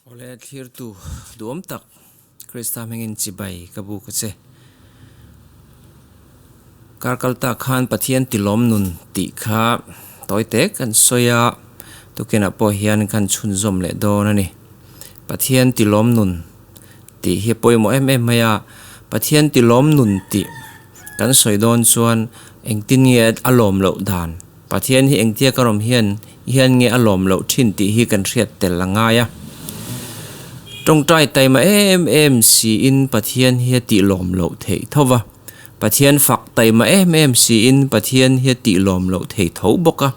Awle thlirtu duhawm tak Krista hmingin chibai ka buk a che. Kar kal ta khan Pathian tilawm nun tih kha tawi te kan sawi a, tukinah pawh hian kan chhunzawm leh dawn a ni. Pathian tilawm nun tih hi a pawimawh em em mai a, Pathian tilawm nun tih kan sawi dawn chuan engtin nge a lawm loh dan? Pathian hi engtia ka rawm hian hian nge a lawm loh thin tih hi kan hriat tel a ngai a. Tawngtai taima em em siin Pathian hi a tih lawm loh theih tho va. Pathian fak taima em em siin Pathian hi a tih lawm loh thei tho bawk a.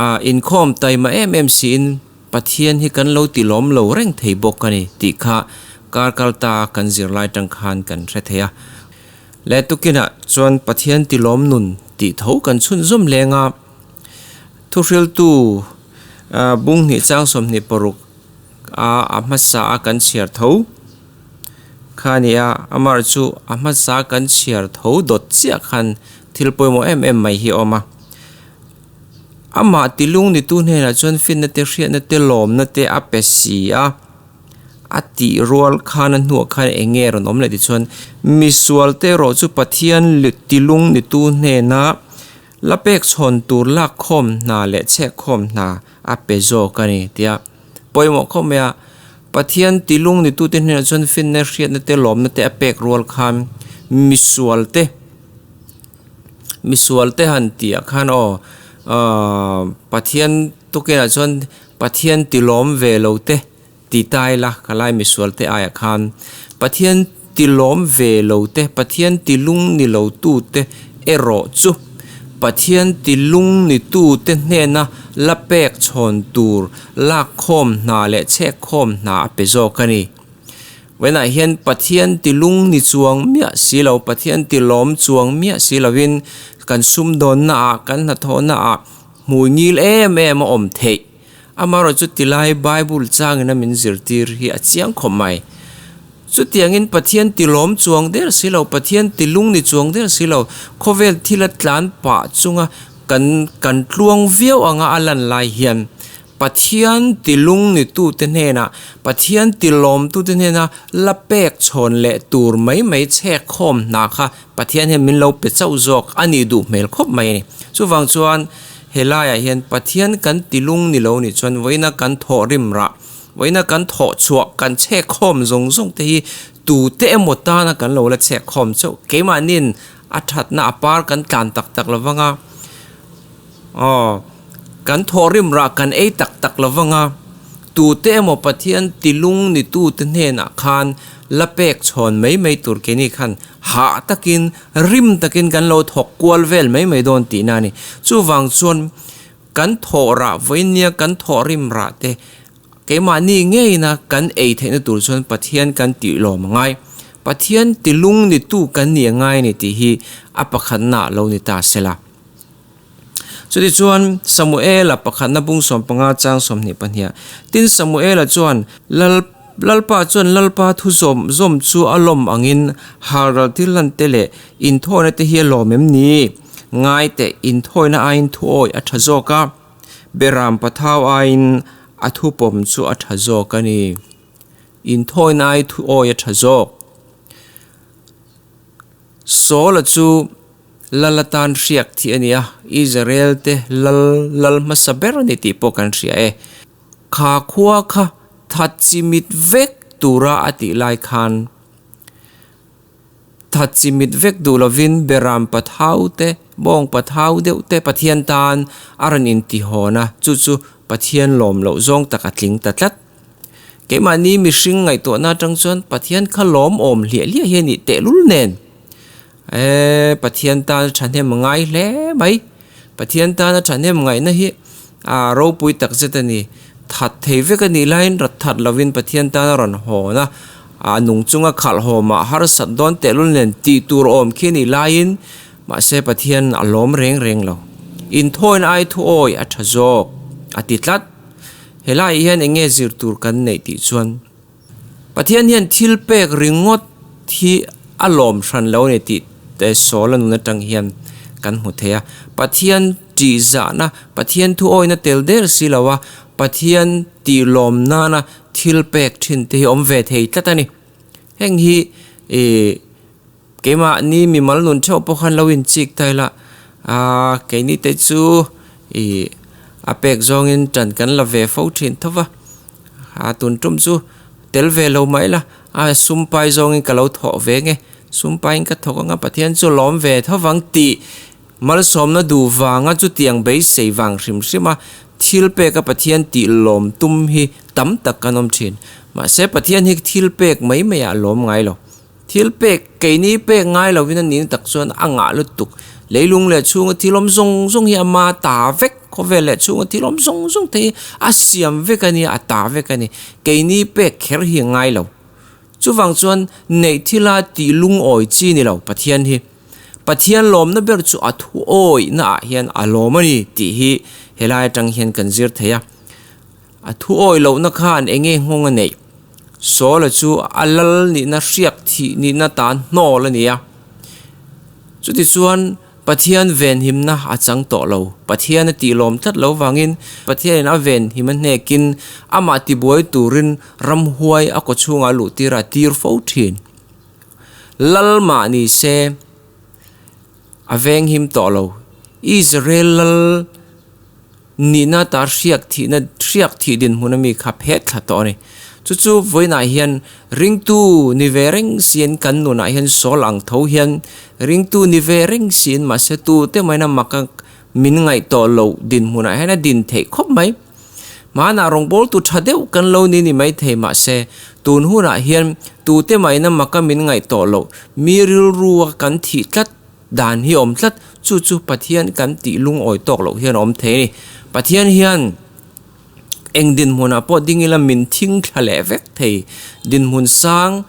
A inkhawm taima em em siin Pathian hi kan lo ti lawm lo reng thei bawk a ni tih kha kar kal ta kan zirlai tang khan kan hre thei a. Leh tukinah chuan Pathian ti lawm nun tih tho kan chhunzawm leng a, thuhriltu bung hnih chang 26 a a hmasa a kan chhiar tho kha a ni a, amah chu a hmasa kan chhiar tho dawt chiah khan thil pawimawh em em mai hi a awm a. Amah tilung nitu hnenah chuan finna te hriatna te lawmna te a pe si a. A tih rual khan a hnuah khan eng nge rawn awm leh tichuan misual te erawh chu Pathian tilung nitu hnena la pek chhawn tur lak khawm hna leh chhek khawm hna a pe zawk a ni tia pawimawh khawp mai a. Pathian tilung nitu te hnenah chuan finna hriatna te lawmna te a pek rual khan misual te misual te han tih ah khan aw ahh Pathian tukinah chuan Pathian tilawm ve lo te ti ta ila ka lai misual te aiah khan Pathian tilawm ve lo te Pathian tilung ni lo tu te erawh chu Pathian tilung ni tu te hnena la pek chhawn tur lak khawm hna leh chhek khawm hna a pe zawk a ni. Vawiinah hian Pathian tilung ni chuang miah si lo, Pathian tilawm chuang miah si lovin kan sumdawnna ah, kan hnathawhna ah hmui ngil em em a awm theih. Amaherawh chu tilai Bible changin a min zirtir hi a chiang khawp mai. Chutiangin Pathian tilawm chuang der si lo, Pathian tilung ni chuang der si lo, khawvel thila tlan pah chunga kan kan tluang viau anga a lan lai hian Pathian tilung nitute hnenah, Pathian tilawmtute hnena la pek chhawn leh tur mai mai chhek khawm hna kha Pathian hian min lo pe chauh zawk a nih duh hmel khawp mai a ni. Chuvang chuan helaiah hian Pathian kan tilung ni lo nih chuan vawiina kan thawh rim rah, vawiina kan thawh chhuah kan chhek khawm zawng zawng te hi tute emaw tana kan lo la chhek khawm chauh keimahniin a thatna a par kan tlan tak tak lo vang a. Aw, kan thawhrim rah kan ei tak tak lo vang a, tute emaw Pathian tilung nitute hnenah khan la pek chhawn mai mai tur keini khan hah takin, rim takin kan lo thawk kual vel mai mai dawn tihna a ni. Chuvang chuan kan thawh rah vawinia kan thawhrim rah te keimahni ngeina kan ei theihna tur chuan Pathian kan tih lawm a ngai. Pathian tilung nitu kan nih a ngai a ni tih hi a pakhatnaah lo ni ta sela. Chutichuan, Samuela pakhatna bung 15 chang 22 Tin, Samuela chuan, Lal, Lalpa chuan Lalpa thu zawm zawm chu a lawm angin halral thil hlan te leh inthawina te hi a lawm em ni? Ngai teh, inthawina aiin thuawi a tha zawk a, Beram pathau aiin a thupawm chu a tha zawk a ni. Inthawina ai thuawi a tha zawk. Saula chu Lal atan hriak thih a ni a, Israel te lal lal hmasa ber a ni tih pawh kan hria e. Kha khua kha that chimit vek tura a tih lai khan that chimit vek duh lovin Beram pathau te, bawng pathau deuh te Pathian tan a rawn intihawn a, chu chu Pathian lawm loh zawng tak a tling ta tlat. Keimahni mihring ngaihtuahna atang chuan Pathian kha lawm awm hliah hliah hi a nih tehlul nen. Eee Pathian tan thahnem ngai hle mai. Pathian tana thahnem ngaihna hi a ropui tak zet a ni. That thei vek a nih laiin rat that lovin Pathian tana rawn hawn a, a nung chunga khalh hawmah harsat dawn tehlul nen tih tur awm khi a nih laiin mahse Pathian a lawm reng reng lo. Inthawina ai thuawi a tha zawk a ti tlat. Helaiah hian eng nge zir tur kan neih tih chuan Pathian hian thil pek ringawt hi a lawm hran lo a ni tih te sawl a nun atang hian kan hmu thei a. Pathian tih zahna, Pathian thu awina tel der si lo a, Pathian tih lawm nana thil pek thin te hi awm ve thei tlat a ni. Heng hi ih keimahni mimal nun theuh pawh khan lo inchik ta ila aaa keini te chu ih a pek zawngin tan kan la ve fo thin tho va, a tun tum chu tel ve lo mai la a sum pai zawngin ka lo thawh ve nge sum paiin ka thawk anga Pathian chu lawm ve tho vang tih Malsawmna duh vanga chutiang beisei vang hrim hrima thil peka Pathian tih lawm tum hi tam tak kan awm thin. Mahse Pathian hi thil pek mai maiah a lawm ngai lo. Thil pek keini pek ngai lovin a nihna tak chuan a ngah lutuk. Leilung leh chhunga thil awm zawng zawng hi ama ta vek, khawvel leh chhunga thil awm zawng zawng te hi a siam vek a nia, a ta vek a ni. Keini pek kher hi a ngai lo. Chuvang chuan neih thila tih lungawi chi ni lo Pathian hi. Pathian lawmna ber chu a thu awihna ah hian a lawm a ni tih hi helai atang hian kan zir thei a. A thu awih lohna khan eng nge nghawng a neih? Saula chu a lal nihna hriak thih nihna tan hnawl a ni a. Chutichuan Pathian venhimna a chang tawh lo. Pathian a tih lawm tlat lo vangin Pathianin a venhim a hnekin amah tibuai turin ramhuai a kawchhungah luh tir a tir fo thin. Lal mah ni se a veng him tawh lo. Israel lal nihna ta hriak thihna hriak thih dinhmun ami kha phet thla tawh a ni. Chu chu vawiinah hian ringtu ni ve reng siin kan nunah hian sawl ang tho hian ringtu ni ve reng siin mahse tute maina maka min ngaih tawh loh dinhmunah hian a din theih khawp mai. Hmanah rawngbawltu tha deuh kan lo ni ni maithei mahse, tun hunah hian tute maina maka min ngaih tawh loh, mi rilrua kan thih tlat dan hi awm tlat, chu chu Pathian kan tih lungawi tawk loh hian a awm thei a ni. Pathian hian eng dinhmunah pawh ding ila min thing thla leh vek thei, dinhmun sang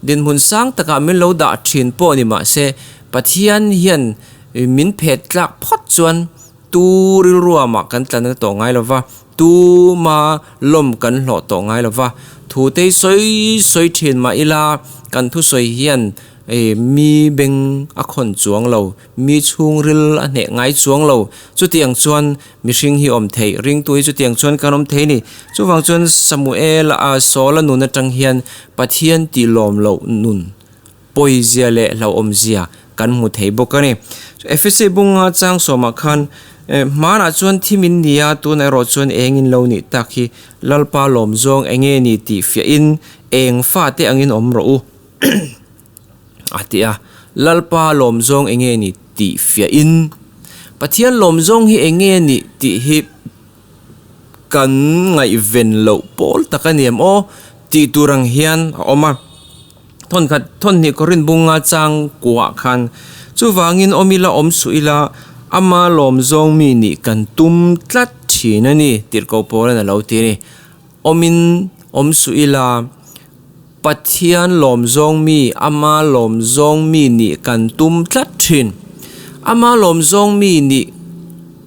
dinhmun sang takah min lo dah thin pawh ni mahse, Pathian hian min phet tlak phawt chuan Tu rilruamah kan tlan na tawh ngai lo va, tu ma lawm kan hlawh tawh ngai lo va. Thu te sawi sawi thin mah ila kan thusawi hian mi beng a khawn chuang lo, mi chhungril a hneh ngai chuang lo. Chutiang chuan mihring hi awm theih, ringtu hi chutiang chuan kan awm thei a ni. Chuvang chuan Samuel a Saula nun atang hian Pathian tih lawm loh nun pawizia leh hlauhawmzia kan hmu thei bawk a ni. Efese bunga chang sawmah khan hmanah chuan thim in ni a, tunah erawh chuan eng in lo nih tak hi Lalpa lawm zawng eng nge ni tih fiahin eng fate angin awm rawh u a ti a. Lalpa lawm zawng eng nge ni tih fiahin Pathian lawm zawng hi eng nge ni tih hi kan ngaihven loh pawl tak a ni em aw tih tur ang hian a awm a. Thawnkhat thawnhnih Korin bunga chang kuah khan chuvangin awm ila awm suh ila ama lawm zawng mi nih kan tum tlat thin a ni tirhkoh pawl a lo ti a ni. Awmin awm suh ila Pathian lawm zawng mi ama lawm zawng mi nih kan tum tlat thin. Ama lawm zawng mi nih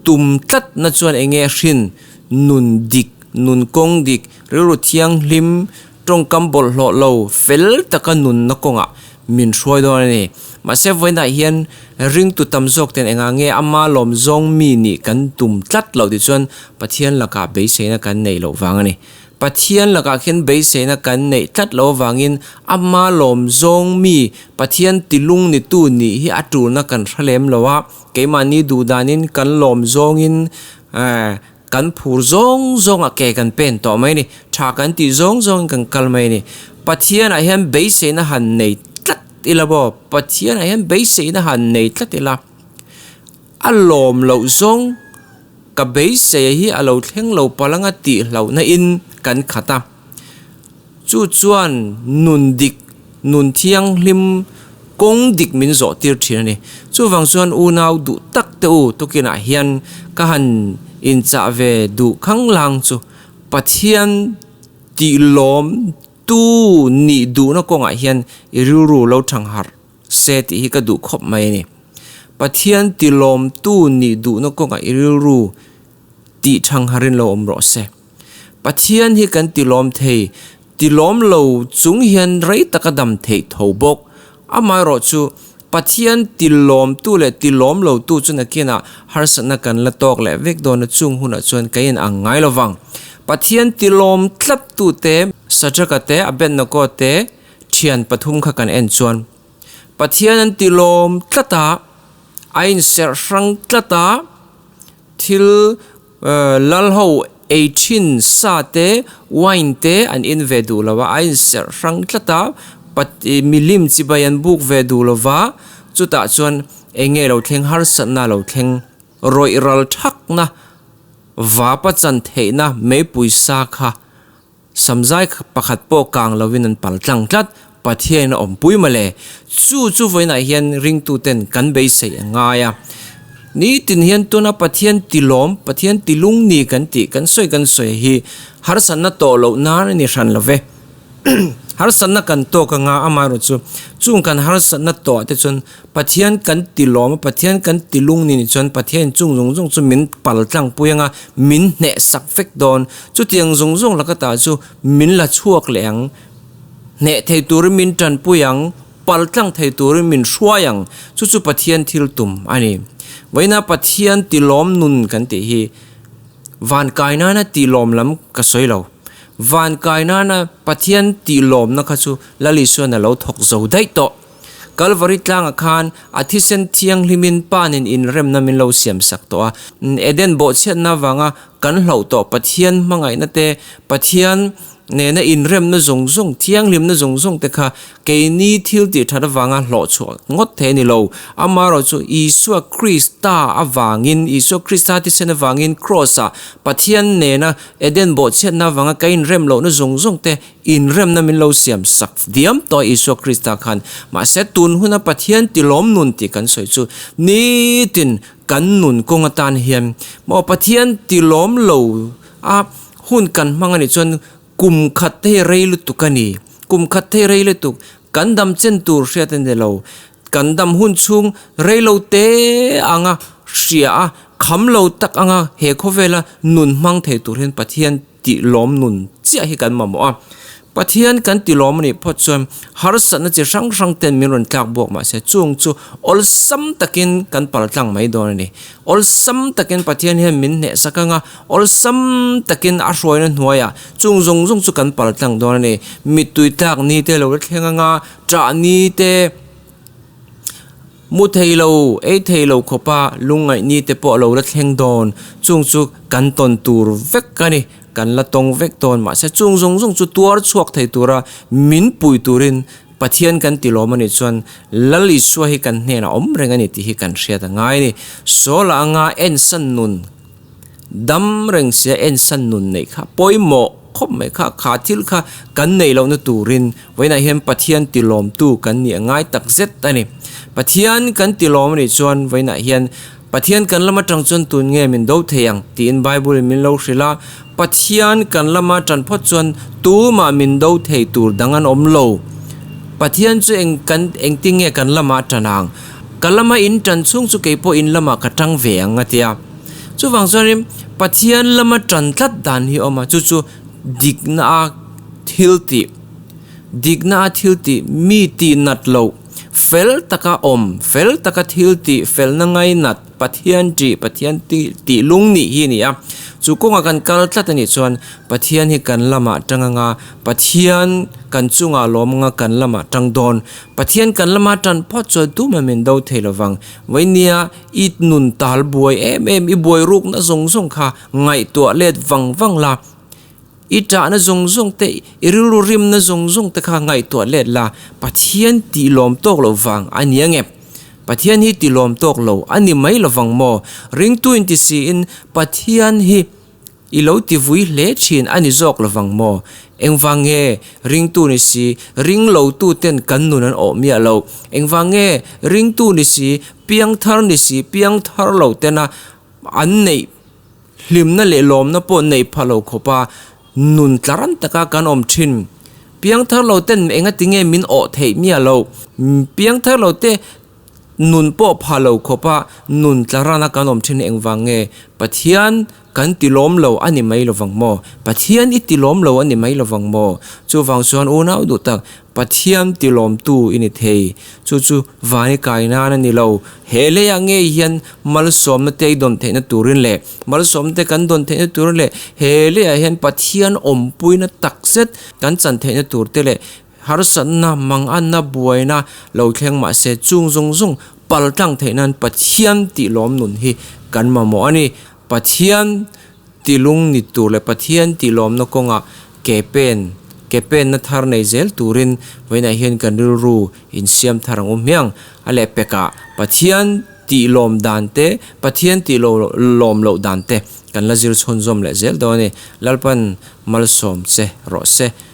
tum tlat na chuan eng nge hrin nun dik, nun kawng dik, rilru thianghlim, Tawngkam bawlhhlawh lo fel taka nunna kawngah min hruai dawn a ni. Mahse vawiinah hian ringtu tam zawk ten engah nge ama lawm zawng mi nih kan tum tlat loh tih chuan Pathian lakah beiseina kan neih loh vang a ni. Pathian lakah khian beiseina kan neih tlat loh avangin ama lawm zawng mi Pathian tilung nitu nih hi a tulna kan hre lem lo a, keimahni duhdanin kan lawm zawngin Kan phur zawng zawngah ke kan pen tawh mai a ni. Tha kan tih zawng zawngin kan kal mai a ni. Pathianah hian beiseina han nei tlat ila maw? Pathianah hian beiseina han nei tlat ila, a lawm loh zawng ka beisei hi a lo thleng lo palh anga tih hlauhna in kan khat a. Chu chuan nun dik, nun thianghlim, kawng dik min zawh tir thin a ni. Chuvang chuan unau duh tak te u tukinah hian ka han inchah ve duh khanglang chu Pathian tih lawm tu nih duhna kawngah hian i rilru lo thang harh se tih hi ka duh khawp mai a ni. Pathian ti lawm tu nih duhna kawngah i rilru tih thang harin lo awm rawh se. Pathian hi kan tilawm thei, tilawm lo chung hian rei taka dam theih tho bawk. Amaherawh chu Pathian tilawmtu leh tilawm lotu chu nakinah harsatna kan la tawk leh vek dawn a, chung hunah chuan ka in ang ngai lo vang. Pathian tilawm tlat tute Sadraka te Abednego te thian pathum kha kan en chuan Pathian an tilawm tlat a, a inserh hrang tlat a, thil lal ho ei thin sa te wine te an in ve duh lo a, a inserh hrang tlat a, milim chibai an buk ve duh lo va, chutah chuan eng nge lo thleng harsatna lo thleng rawih ral thakna vapa chan theihna meipui sa kha Samzai pakhat pawh kang lovin an pal tlang tlat, Pathiain a awmpui mawle. Chu chu vawiinah hian ringtuten kan beisei a ngai a. Nitin hian tuna Pathian tilawm, Pathian tilung ni kan tih kan sawi kan sawi hi harsatna tawh loh nan a ni hran lo ve. Harsatna kan tawk anga amaherawhchu chung kan harsatna tawhah te chuan Pathian kan ti lawm a, Pathian kan ti lung ni ni chuan Pathianin chung zawng zawng chu min pal tlangpui anga min hneh sak vek dawn. Chutiang zawng zawng laka ta chu min la chhuak leh ang, hneh thei turin min tanpui ang, pal tlang thei turin min hruai ang. Chu chu Pathian thil tum a ni. Vawiina Pathian ti lawm nun kan tih hi van kai nana ti lawm lam ka sawi lo. Van kai nana Pathian ti lawmna kha chu Lal Isuan a lo thawk zo daih tawh. Kalvari tlangah khan a thisen thianghlimin Panin inremna min lo siamsak tawh a. Eden bawhchhiatna avanga kan hlauh tawh Pathian hmangaihna te, Pathian nena inremna zawng zawng, thianghlimna zawng zawng te kha keini thil tih that avanga hlawh chhuah ngawt thei a ni lo. Amaherawhchu Isua Krista avangin, Isua Krista thisen avangin Kraws-ah Pathian nena Eden bawhchhiatna avanga ka inrem lohna zawng zawng te Inremna min lo siam sak diam tawh Isua Krista khan. Mahse tun huna Pathian tilawm nun tih kan sawi chu nitin kan nun kawng atan hian maw Pathian tilawm lo a hun kan hmang anih chuan kum khat te hi rei lutuk a ni. Kum khat te hi rei lutuk kan dam chen tur hriat a ni lo. Kan dam hun chhung rei lo te anga hria a kham lo tak anga he khawvela nun hmang thei tur hian Pathian tih lawm nun chiah hi kan mamawh a. Pathian kan ti lawm a nih phawt chuan harsatna chi hrang hrang ten min rawn tlak buak mahse chung chu awlsam takin kan pal tlang mai dawn a ni. Awlsam takin Pathian hian min hneh sak ang a, awlsam takin a hruaina hnuaiah chung zawng zawng chu kan pal tlang dawn a ni. Mittui tlak ni te lo la thleng ang a, ṭah ni te, Mu thei lo, ei thei lo khawpa lungngaih ni te pawh a lo la thleng dawn. Chung chu kan tawn tur vek a ni, kan la tawng vek dawn. Mahse chung zawng zawng chu tuar chhuak thei tura min pui turin Pathian kan ti lawm a nih chuan Lal Isua hi kan hnenah awm reng a ni tih hi kan hriat a ngai a ni. Sawla anga ensan nun, dam reng sia ensan nun neih kha pawimawh khawp mai kha, kha thil kha kan neih lohna turin Vawiinah hian Pathian tilawmtu kan nih a ngai tak zet a ni. Pathian kan tilawm a nih chuan vawiinah hian Pathian kan lama tang chuan tun nge min do thei ang tiin Bible in min lo hrilh a, Pathian kan lama tan phawt chuan tumah min do thei tur dang an awm lo. Pathian chu eng kan engtin nge kan lama tan ang? Ka lama in tan chhung chu kei pawh in lamah ka tang ve ang a ti a. Chuvang chuanin Pathian lama tan tlat dan hi a awm a, chu chu dikna a thil tih, dikna a thil tih mi tih nat loh, fel taka awm, fel taka thil tih, felna ngainat, Pathian tih, Pathian tih lung nih hi a ni a. Chu kawngah kan kal tlat a nih chuan Pathian hi kan lamah tang anga, Pathian kan chungah lawm anga kan lamah tang dawn. Pathian kan lama tan phawt chuan tumah min do thei lovang. Vainia i nun tal buai em em, i buai rukna zawng zawng kha ngaihtuah let vang vang la. I ṭahna zawng zawng te, i rilru rimna zawng zawng te kha ngaihtuah let la, Pathian tih lawm tawk loh vang a ni ange. Pathian hi ti lawm tawk lo a ni mai lovang maw? Ringtu inti siin Pathian hi i lo ti vui hle thin a ni zawk lovang maw? Engvang nge ringtu ni si ring lo tu ten kan nun an awh miah loh? Engvang nge ringtu ni si piangthar ni si piangthar lo tena an neih Hlimna leh lawmna pawh neih pha lo khawpa nun tlaran taka kan awm thin. Piangthar lo ten enga tinge min awh theih miah lo. Piangthar lo te Nun pawh pha lo khawpa nun tla rana kan awm thin engvang nge? Pathian kan ti lawm lo a ni mai lovang maw? Pathian i ti lawm lo a ni mai lovang maw? Chuvang chuan unau duh tak, Pathian ti lawmtu i ni thei. Chu chu van i kai nan a ni lo. He leiah ngei hian malsawmna te i dawn theihna turin leh malsawmna te kan dawn theihna turin leh he leiah hian Pathian awmpuina takzet kan chan theihna tur te leh Harsatna, manganna, buaina lo thleng mah se chung zawng zawng pal tlang theih nan Pathian tih lawm nun hi kan mamawh a ni. Pathian ti lung ni tur leh Pathian tih lawmna kawngah ke pen, ke penna thar nei zel turin vawiinah hian kan rilru insiam thar ang u hmiang. A lehpekah Pathian tih lawm dan te, Pathian tih lawm loh dan te kan la zir chhunzawm leh zel dawn a ni. Lalpan malsawm che rawh se.